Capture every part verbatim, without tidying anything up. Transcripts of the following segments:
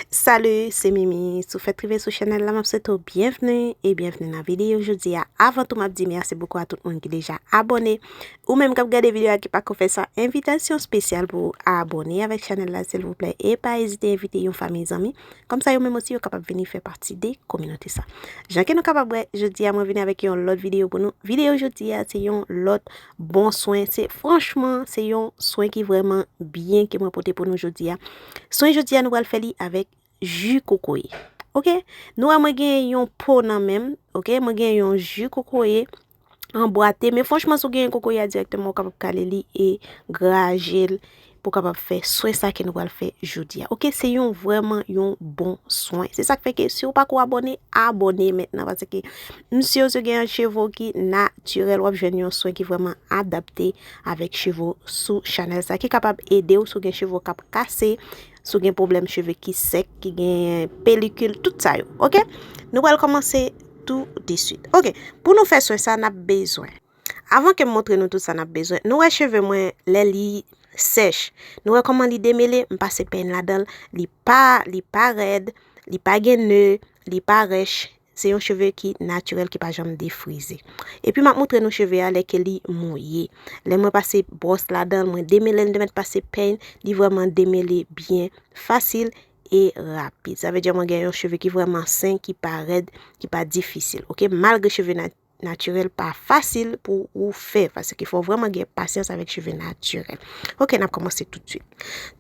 Salut, se Mimi. Si w fèk rive sou chanèl la, m ap swete w byenvni e byenvni nan videyo jodi a. Avan tou, m ap di mèsi bokou a tout moun ki deja abòne. Ou menm k ap gade videyo a ki pako fè sa, envitasyon espesyal pou w abòne avèk chanèl la, silvouplè. E pa ezite envite yon fanmi, zanmi. Kòmsa yo menm osi yo kapab vini fè pati de kominote sa. Jan ke nou kapab wè, jodi a mwen vini avèk yon lòt videyo pou nou. Videyo jodi a se yon lòt bon swen. Se, franchman, se yon swen ki vrèman byen ke mwen pote pou nou jodi a. Swen jodi a nou pral fè li avèk ji kokoye. Oke? Nou wè mwen gen yon po nan men m, oke? Mwen gen yon ji kokoye anbwate, men franchman, si w gen kokoye a dirèkteman, ou kapab kale li e graje l pou w kapab fè swen sa ke nou pral fè jodi a. Oke? Se yon vrèman yon bon swen. Se sa k fè ke si w pako abòne, abòne mentnan, paske m si w si w gen yon cheve w ki natirèl, w ap jwenn yon swen ki vrèman adapte avèk cheve w sou chanèl sa, ki kapab ede w si w gen cheve w k ap kase, si w gen pwoblèm cheve ki sèk, ki gen pelikil, tout sa yo. Oke? Nou pral kòmanse tou de swit. Oke, pou nou fè swen sa, n ap bezwen. Avan ke m montre nou tout sa n ap bezwen, nou wè cheve mwen, lè li sèch. Nou wè kòman li demele, m pase peny ladan l, li pa, li pa rèd, li pa gen ne, li pa rèch. Se yon cheve ki natirèl, ki pa janm defrize. Epi m ap montre nou cheve a lè ke li mouye. Lè mwen pase bwòs ladan l, mwen demele l, m te mèt pase peny, li vrèman demele byen fasil e rapid. Sa vle di mwen gen yon cheve ki vrèman sen, ki pa rèd, ki pa difisil. Oke? Malgre cheve na-, natirèl pa fasil pou ou fè, paske fò w vrèman gen pasyans avèk cheve natirèl. Oke, n ap kòmanse toutswit.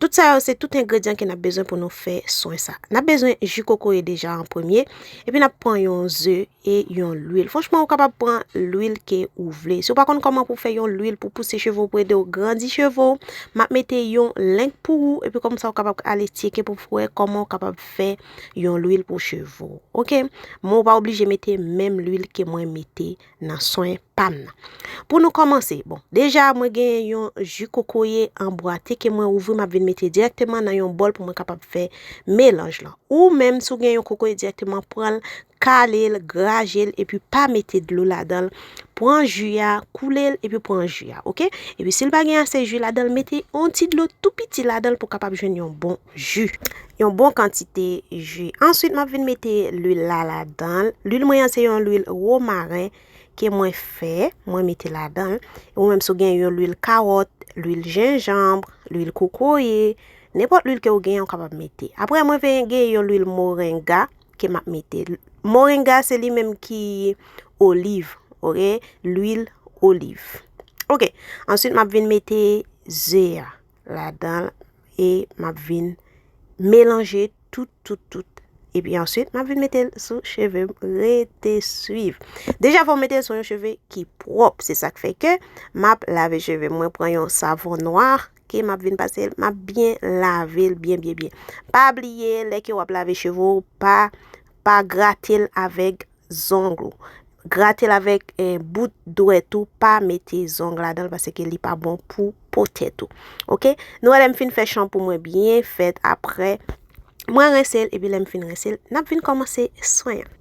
Tout sa yo, se tout engredyan ke n ap bezwen pou nou fè swen sa. N ap bezwen ji kokoye deja an premye, epi n ap pran yon ze e yon lwil. Franchman, ou kapab pran lwil ke ou vle. Si w pa konn kòman pou w fè yon lwil pou pouse cheve w, pou ede w grandi cheve w, m ap mete yon link pou ou, epi kòmsa w kapab ale tcheke pou w wè kòman w kapab fè yon lwil pou cheve w. Oke? Men w pa oblije mete menm lwil ke mwen mete nan swen pa m nan. Pou nou kòmanse, bon, deja mwen gen yon ji kokoye anbwate ke mwen ouvri, m ap vin mete dirèkteman nan yon bòl pou mwen kapab fè melanj lan. Ou menm, si w gen yon kokoye dirèkteman, pran l, kale l, graje l, epi pa mete dlo ladan l. Pran ji a, koule l, epi pran ji a, oke? Epi si l pa gen ase ji ladan l, mete yon ti dlo tou piti ladan l pou w kapab jwenn yon bon ji. Yon bon kantite ji. Answit, m ap vin mete lwil la ladan l. Lwil mwen an se yon lwil womaren ke mwen fè, mwen mete ladan l. Ou menm si w gen yon lwil kawòt, lwil jenjanm, lwil kokoye, nenpòt lwil ke w genyen ou kapab mete. Apre mwen vin gen yon lwil moringa ke m ap mete. Moringa se li menm ki oliv, oke? Lwil oliv. Oke, answit m ap vin mete ze a ladan l e m ap vin melanje tout, tout, tout. Epi answit, m ap vin mete l sou cheve m. Rete swiv. Deja fò w mete l sou yon cheve ki pwòp. Se sa k fè ke m ap lave cheve m. Mwen pran yon savon nwa ke m ap vin pase l. M ap byen lave l byen, byen, byen. Pa bliye, lè ke w ap lave cheve w, pa, pa grate l avèk zong ou. Grate l avèk, eh, bout dwèt ou, pa mete zong ladan l paske li pa bon pou po tèt ou. Oke? Nou wè lè m fin fè chanpou mwen byen fèt, apre mwen rense l, epi lè m fin rense l, n ap vin kòmanse swen an.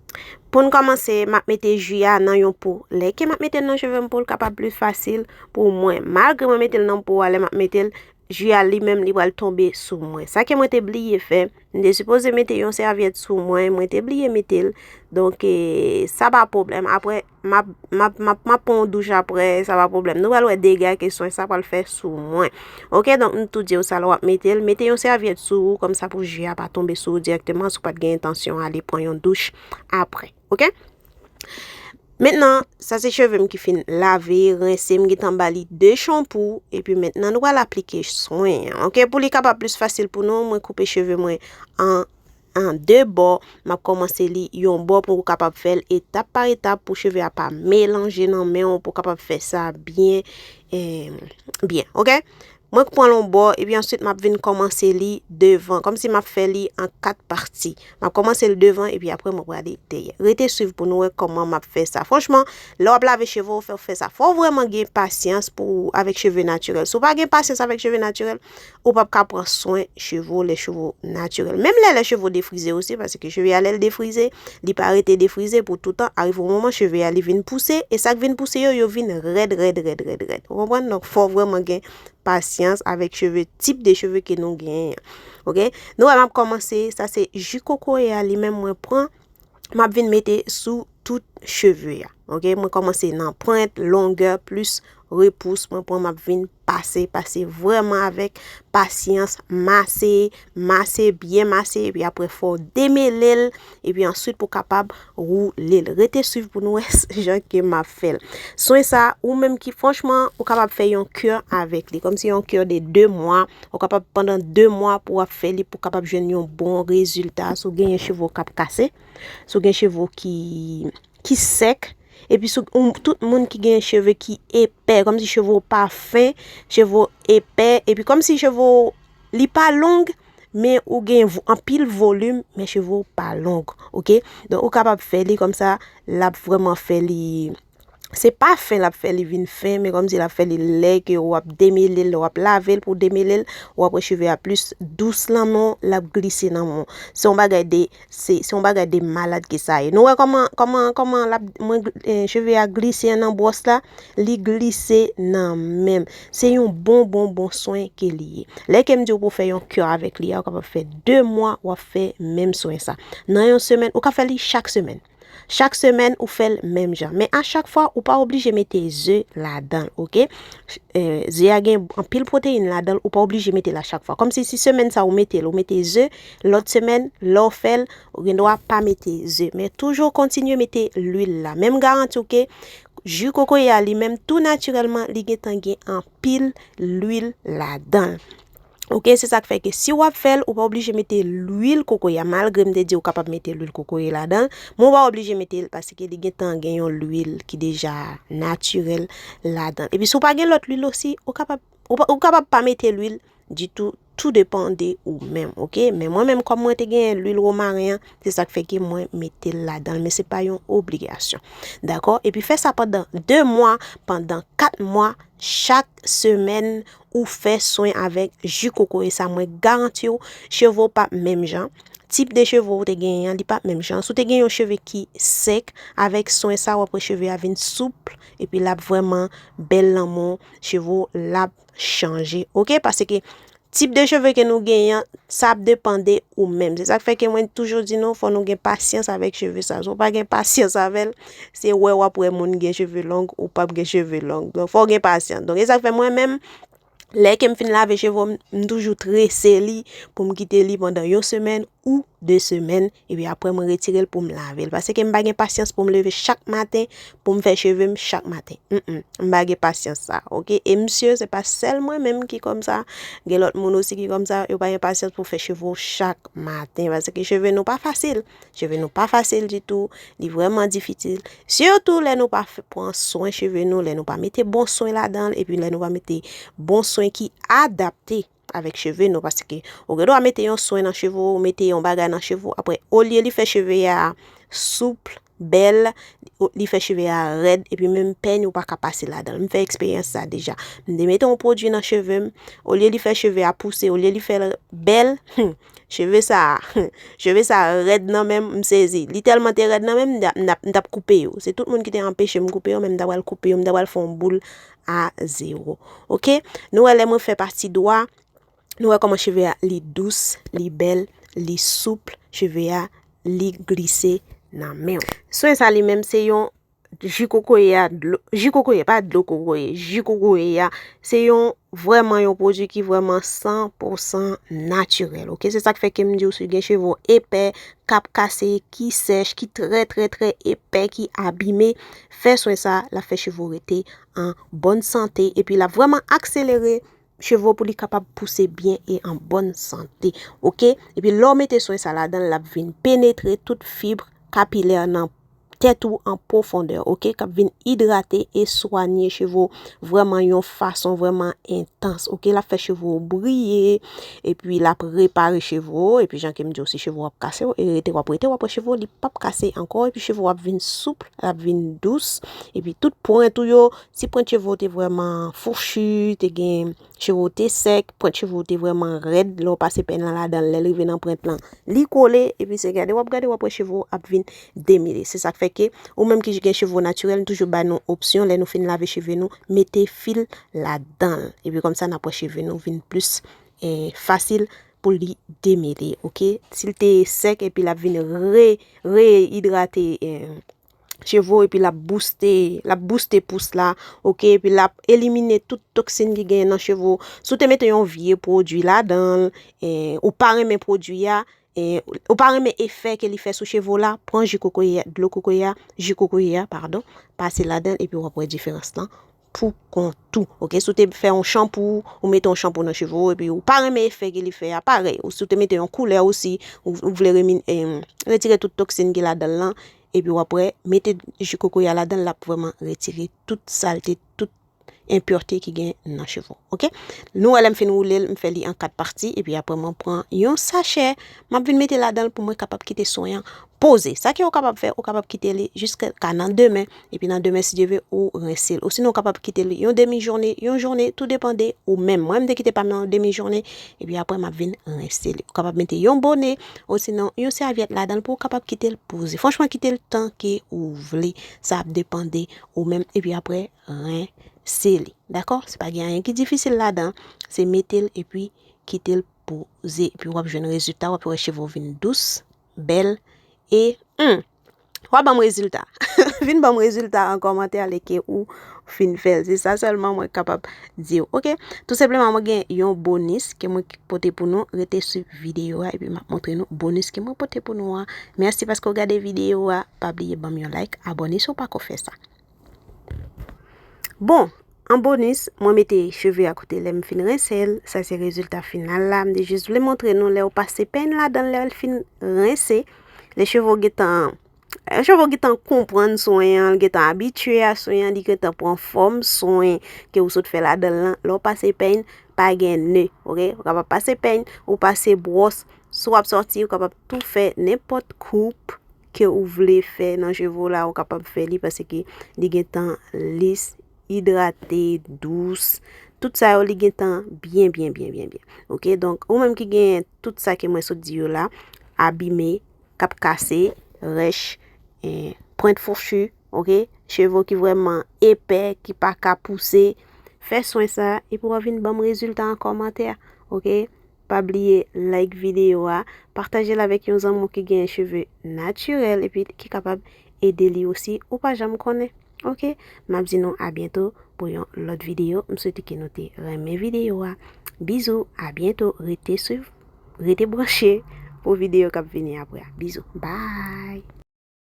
Pou n kòmanse, m ap mete ji a nan yon po. Lè ke m ap mete l nan cheve m pou l kapab pli fasil pou mwen. Malgre mwen mete l nan po a, lè m ap mete l, ji a li menm li pral tonbe sou mwen. Sa ke mwen te bliye fè, m te sipoze mete yon sèvyèt sou mwen, mwen te bliye mete l. Donk, eh, sa pa pwoblèm. Apre, m ap, m ap, m ap, m ap pran yon douch apre, sa pa pwoblèm. Nou pral wè dega ke swen sa pral fè sou mwen. Oke, donk, m tou di w sa lè w ap mete l, mete yon sèvyèt sou ou, kòmsa pou ji a pa tonbe sou ou dirèkteman, si w pa t gen entansyon ale pran yon douch apre. Oke? Mentnan, sa se cheve m ki fin lave, rense, m gentan ba li de chanpou, epi mentnan nou pral aplike swen an. Oke, pou li kapab plis fasil pou nou, mwen koupe cheve mwen an, an de bò. M ap kòmanse li yon bò pou w kapab fè l etap pa etap pou cheve a pa melanje nan men w, pou w kapab fè sa byen, eh, byen. Oke? Mwen k pran l yon bò, epi answit m ap vin kòmanse li devan, kòmsi m ap fè li an kat pati. M ap kòmanse l devan, epi apre mwen prale dèyè. Rete swiv pou nou wè kòman m ap fè sa. Franchman, lè w ap lave cheve w, fè w fè sa. Fò w vrèman gen pasyans pou, avèk cheve natirèl. Si w pa gen pasyans avèk cheve natirèl, ou p ap ka pran swen cheve w lè cheve w natirèl. Menm lè, lè cheve w defrize osi, paske cheve a lè l defrize, li pa rete defrize pou toutan. Arive yon moman, cheve a li vin pouse, e sa k vin pouse yo, yo vin rèd, rèd, rèd, rèd, rèd. Ou konprann? Donk, fò w vrèman gen pasyans avèk cheve, tip de cheve ke nou genyen an. Oke? Nou wè m ap kòmanse, sa se ji kokoye a li menm mwen pran, m ap vin mete sou tout cheve a. Oke? Mwen kòmanse nan pwent, longè, plis repous, mwen pran, m ap vin pase, pase vrèman avèk pasyans, mase, mase, byen mase, epi apre fò w demele l, epi answit pou w kapab woule l. Rete swiv pou nou wè jan ke m ap fè l. Swen sa, ou menm ki, franchman, ou kapab fè yon kè avèk li, kòmsi yon kè de de mwa, ou kapab pandan de mwa pou w ap fè li, pou w kapab jwenn yon bon rezilta. Si w genyen cheve w k ap kase, si w gen cheve w ki, ki sèk, epi si w, ou, tout moun ki gen cheve ki epè, kòmsi cheve w pa fen, cheve w epè, epi kòmsi cheve w, li pa long, men ou gen vo-, anpil volim, men cheve w pa long, oke? Donk, ou kapab fè li kòmsa, l ap vrèman fè li, se pa fen l ap fè li vin fen, men kòmsi l ap fè li lè ke w ap demele l, lè w ap lave l pou w demele l, w ap wè cheve a plis dous nan men w, l ap glise nan men w. Se yon bagay de, se, se yon bagay de malad ke sa ye. Nou wè kòman, kòman, kòman l ap, mwen, eh, cheve a glise nan bwòs la, li glise nan men m. Se yon bon, bon, bon swen ke li ye. Lè ke m di w pou w fè yon kè avèk li a, ou kapab fè de mwa, w ap fè menm swen sa. Nan yon semèn, ou ka fè li chak semèn. Chak semèn, ou fè l menm jan. Men a chak fwa, ou pa oblije mete ze ladan l, oke? Eh, ze a gen anpil pwoteyin ladan l, ou pa oblije mete l a chak fwa. Kòmsi si semèn sa ou mete l, ou mete ze, lòt semèn, lè w fè l, ou gen dwa pa mete ze. Men toujou kontinye mete lwil la. Men m garanti w ke ji kokoye a li menm, tou natirèlman, li gentan gen anpil lwil ladan l. Oke, se sa k fè ke si w ap fè l, ou pa oblije mete lwil kokoye a, malgre m te di ou kapab mete lwil kokoye ladan l, men ou pa oblije mete l paske li gentan gen yon lwil ki deja natirèl ladan l. Epi si w pa gen lòt lwil osi, ou kapab, ou pa, ou kapab pa mete lwil ditou, tou depann de ou menm, oke? Men mwen menm, kòm mwen te genyen lwil womaren an, se sa k fè ke mwen mete l ladan l, men se pa yon obligasyon. Dakò? Epi fè sa pandan de mwa, pandan kat mwa, chak semèn, ou fè swen avèk ji kokoye sa, mwen garanti w, cheve w p ap menm jan. Tip de cheve w te genyen an, li p ap menm jan. Si w te gen yon cheve ki sèk, avèk swen sa, w ap wè cheve a vin soup, epi l ap vrèman bèl nan men w, cheve w l ap chanje. Oke? Paske tip de cheve ke nou genyen an, sa ap depann de ou menm. Se sa k fè ke mwen toujou di nou, fò nou gen pasyans avèk cheve sa. Si w pa gen pasyans avè l, se wè w ap wè moun gen cheve long, ou p ap gen cheve long. Donk, fò w gen pasyans. Donk, e sa k fè mwen menm, lè ke m fin lave cheve m, m toujou trese li pou m kite li pandan yon semèn ou de semèn, epi apre mwen retire l pou m lave l. Paske m pa gen pasyans pou m leve chak maten, pou m fè cheve m chak maten. Mm, mm. M pa gen pasyans sa, oke? E msye, se pa sèl mwen menm ki kòmsa. Gen lòt moun osi ki kòmsa, yo pa gen pasyans pou fè cheve w chak maten. Paske cheve nou pa fasil. Cheve nou pa fasil ditou. Li vrèman difisil. Sitou lè nou pa fè, pran swen cheve nou, lè nou pa mete bon swen ladan l, epi lè nou pa mete bon swen ki adapte avèk cheve nou, paske ou gen dwa mete yon swen nan cheve w, ou mete yon bagay nan cheve w, apre, olye li fè cheve a soup, bèl, li fè cheve a rèd, epi menm pèny ou pa ka pase ladan l. M fè eksperyans sa deja. M te mete yon pwodui nan cheve m, olye li fè cheve a pouse, olye li fè l bèl, hmm, cheve sa, cheve sa rèd nan men m, m sezi. Li tèlman te rèd nan men m, m t ap, m t ap, m t ap koupe yo. Se tout moun ki te anpeche m koupe yo, men m ta pral koupe yo, m ta pral fè yon boul a zewo. Oke? Nou wè lè mwen fè pati dwa, nou wè kòman cheve a, li dous, li bèl, li soup, cheve a, li glise nan men w. Swen sa li menm, se yon ji kokoye a, dlo, ji kokoye, pa dlo kokoye, ji kokoye a, se yon, vrèman yon pwodui ki vrèman san pou san natirèl, oke? Se sa k fè ke m di w, si w gen cheve w epè, k ap kase, ki sèch, ki trè, trè, trè epè, ki abime, fè swen sa, l ap fè cheve w rete an bòn sante, epi l ap vrèman akselere cheve w pou li kapab pouse byen e an bòn sante, oke? Epi lè w mete swen sa ladan l, l ap vin penetre tout fib kapilè nan tèt ou an pwofondè, oke? K ap vin idrate e swanye cheve w vrèman yon fason vrèman entans, oke? L ap fè cheve w briye, epi l ap repare cheve w, epi jan ke m di w, si cheve w ap kase, e rete w ap rete, w ap wè cheve w, li p ap kase ankò, epi cheve w ap vin soup, l ap vin dous, epi tout pwent ou yo, si pwent cheve w te vrèman fouchi, te gen cheve w te sèk, pwent cheve w te vrèman rèd, lè w pase pèny lan ladan l, lè l rive nan pwent lan, li kole, epi se gade w ap gade, w ap wè cheve w ap vin demele. Se sa k fè Ok, ou menm ki gen cheve w natirèl, m toujou ba nou opsyon lè nou fin lave cheve nou, mete fil ladan l. Epi kòmsa n ap wè cheve nou vin plis eh, fasil pou li demele, ok? Si l te sèk epi l ap vin re, reyidrate eh, cheve w epi l ap booste, l ap booste pous la, ok? Epi l ap elimine tout toksin ki genyen nan cheve w. Si w te mete yon vye pwodui ladan l, eh, ou pa renmen pwodui a, eh, ou pa renmen efè ke li fè sou cheve w la, pran ji kokoye, dlo kokoye a, ji kokoye a, padon, pase ladan l epi w ap wè diferans lan pou kont ou. Ok, si w te fè yon chanpou, ou mete yon chanpou nan cheve w, epi ou pa renmen efè ke li fè a, parèy. Ou si w te mete yon koulè osi, ou, ou vle remin, em, retire tout toksin ki ladan l lan, epi w ap wè, mete ji kokoye a ladan l, l ap vrèman retire tout salte, tout enpirte ki gen nan cheve w. Ok? Nou wè lè m fin woule l, m fè li an kat pati, epi apre mwen pran yon sachè, m ap vin mete ladan l pou mwen kapab kite swen an poze. Sa ke ou kapab fè, ou kapab kite li jiska nan demen, epi nan demen, si Dye vle, ou rense l. Osinon, ou kapab kite li yon demi jounen, yon jounen, tou depann de ou menm. Mwen, m te kite pa m nan yon demi jounen, epi apre, m ap vin rense li. Ou kapab mete yon bone, osinon, yon sèvyèt ladan l pou ou kapab kite l poze. Franchman, kite l tan ke ou vle. Sa ap depann de ou menm, epi apre, rense li. Dakò? Se pa gen anyen ki difisil ladan. Se mete l epi kite l poze. Epi w ap jwenn rezilta, w ap wè cheve w vin dous, bèl, e, hmm, w a ban m rezilta. Vin ban m rezilta an kòmantè lè ke ou fin fè l. Se sa sèlman mwen kapab di w. Ok? Tou senpleman, mwen gen yon bonis ke mwen pote pou nou. Rete swiv videyo a, epi m ap montre nou bonis ke mwen pote pou nou an. Mèsi paske w gade videyo a. Pa bliye ban m yon like, abòne si w pako fè sa. Bon, an bonis, mwen mete cheve a kote lè m fin rense l. Sa se rezilta final la. M te jis vle montre nou lè w pase peny ladan l, lè l fin rense. Lè cheve w gentan, lè cheve w gentan konprann swen an, l gentan abitye a swen an, li gentan pran fòm swen ke w sot fè ladan l lan. Lè w pase peny, pa gen ne, ok? Ou kapab pase peny, ou pase bwòs. Si w ap sòti, ou kapab tou fè nenpòt koup ke ou vle fè nan cheve w la, ou kapab fè li paske li gentan lis, idrate, dous. Tout sa yo, li gentan byen, byen, byen, byen, byen. Ok, donk, ou menm ki gen tout sa ke mwen sot di yo la, abime, k ap kase, rèch, eh, pwent fouchu, ok, cheve w ki vrèman epè, ki pa ka pouse, fè swen sa, epi w a vin ban m rezilta an kòmantè, ok? Pa bliye like videyo a, pataje l avèk yon zanmi w ki gen cheve natirèl epi ki kapab ede li osi, ou pa janm konnen. Ok? M ap di nou a byento pou yon lòt videyo. M swete ke nou te renmen videyo a. Bizou, a byento, rete swiv, rete branche pou videyo k ap vini apre a. Bizou, bye!